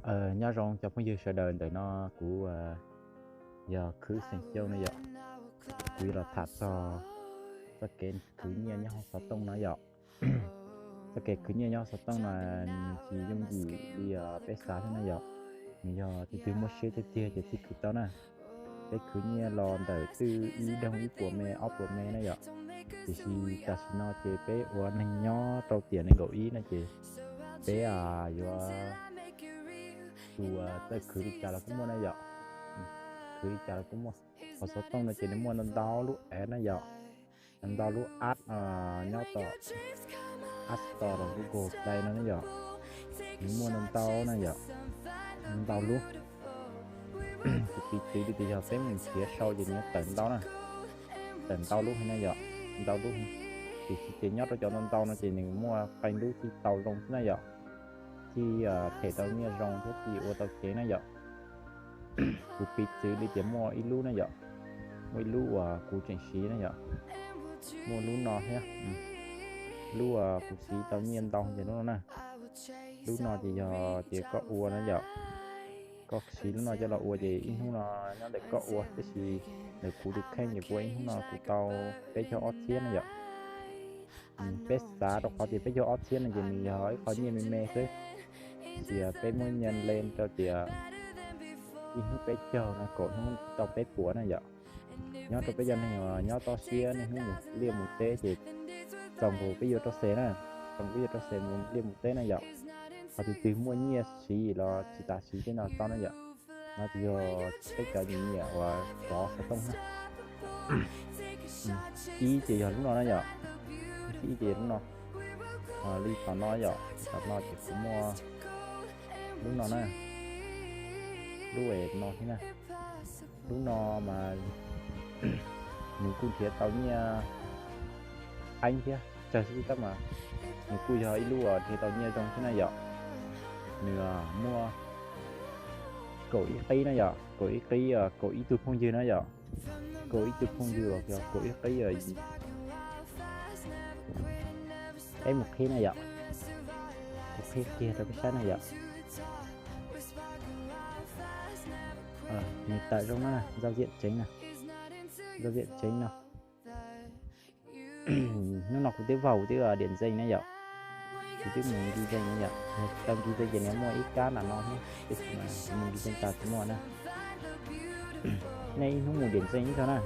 Nyob zoo cov phooj ywg sawv daws, ntawm no kuv yog Khwb Xeem Xyooj no yom. Kuv yuav los tham txog txoj kev khwv nyiaj nyob hauv xov tooj no yom. Txoj kev khwv nyiaj nyob hauv xov tooj no nws tsis yooj yim li peb xav thiab na yom. Nws yog tus twg muaj siab tiag tiag ces thiaj khwv tau na. Peb khwv nyiaj los ntawm twb ib doog ib puas me ob puas me na yom. Tiam sis tam sim no ces peb ua neeg nyob rau tiam nees nkaum ib no ces peb yuav tus txawj khwv li cas los kuj muaj na yom. Khwv li cas los kuj muaj. Hauv xov tooj no ces nws muaj ntau ntau lub app na yom, ntau lub app nyob tom App Store los Google Play no na yom. Nws muaj ntau ntau na yom, ntau lub. Kuv piv txwv li tias yog peb mus nrhiav sau ces nws yuav tawm ntau na, tawm ntau lub heev na yom, ntau lub. Tiam sis ces nyob rau cov ntau ntau no ces nws muaj qee lub thiaj tau zoo xwb na yom, thiaj them tau nyiaj zoo thiab thiaj ua tau kev na yom. Kuv piv txwv li tias muaj ib lub na yom, muaj ib lub uas kuv tseem siv na yom, muaj lub no thiab. Lub uas kuv siv tau nyiaj ntau ces lub no na. Lub no ces yog tias koj ua na yom, koj siv lub no coj los ua ces ib hnub no nyob ntawm koj ua, tab sis ntawm kuv tus kheej ces kuv ua ib hnub no kuv tau peb caug ob txhiab na yom. Peb xav rau qhov tias peb caug ob txhiab no ces nws yog ib qho nyiaj me me xwb, tias peb muab nyiaj leej rau tias ib hnub peb caug no kaum hnub tau peb puas na yom. Nyob rau peb cov neeg uas nyob toj siab niaj hnub mus liaj mus teb ces txaus nkaus peb yuav rau xes na, txaus nkaus peb yuav rau xes mus liaj mus teb na yom. Qhov tus twg muaj nyiaj siv los tsis tas siv tej no tau na yom. No ces yog peb cov nyiam nyiam uas rov xov tooj na. Ib ces yog lub no na yom, ib ces yog lub no. Li tom no yom, tom no ces kuv muaj lub no na, lub es no thiab na. Lub no mas nws kuj nrhiav tau nyiaj qeeb thiab tsawg xwb tab mas nws kuj yog ib lub uas nrhiav tau nyiaj zoo thiab na yom. Nws muaj kaum ib qib na yom, kaum ib qib, kaum ib tug phooj ywg na yom, kaum ib tug phooj ywg uas yog kaum ib qib. Peb mus qhib na yom, kuv qhib kiag rau peb saib na yom. Nws tawm zoo na, zaj ziam tseeb na, zaj ziam tseeb no. Hnub no kuv twb vau kuv twb diam ntxees na yom, kuv twb mus nkis ntxees na yom. Tau nkis ntxees ces nws muaj ib kab nram no thiab, tab sis mas mus nkis ntxees tas tsis muaj na. Nej ib hnub mus diam ntxees ib zaug na,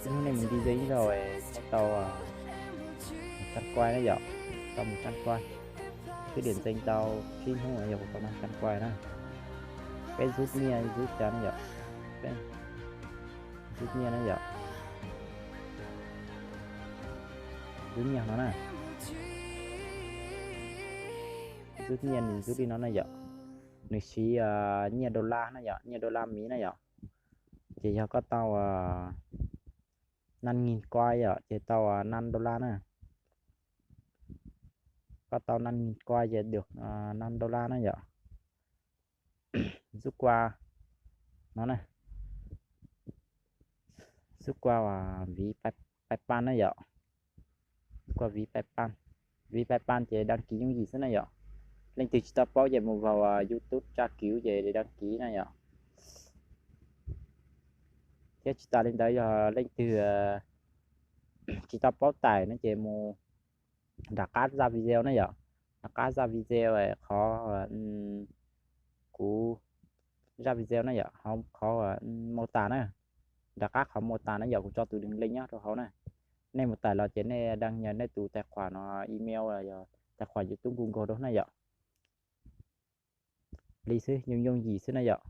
ib hnub nej mus nkis ntxees ib zaug nej tau mus tsab kuai na yom, tau mus tsab kuai. Twb diam ntxees tau tsib hnub yog kuv tau mus tsab kuai na. Peb zub nyiaj zub cas na yom, peb zub nyiaj na yom, zub nyiaj no na. Zub nyiaj nws zub li no na yom, nws siv nyiaj dollar na yom, nyiaj dollar miv na yom. Ces yog koj tau năm nghìn kuai yom ces tau năm dollar na. Koj tau năm nghìn kuai ces được năm dollar na yom. Zub kua no na, zub kua vis Paipan na yom, zub kua vis Paipan. Vis Paipan ces đăng ký yooj yim xwb na yom. Leej twg tsis tau paub ces mus vào YouTube tra cứu ces đăng ký na yom. Thiab tsis tas li ntawd yog leej twg tsis tau paub tải no ces mus nram qab zaj video na yom, nram qab zaj video qhov kuv zaj video na yom, qhov mô tả na, nram qab qhov mô tả na yom, kuv tso tus đường link nyob rau hauv na. Nej mus tải los ces nej đăng nhập nej tus tài khoản no, email, tài khoản YouTube Google rau na yom. Li xwb, yooj yooj yim xwb na yom.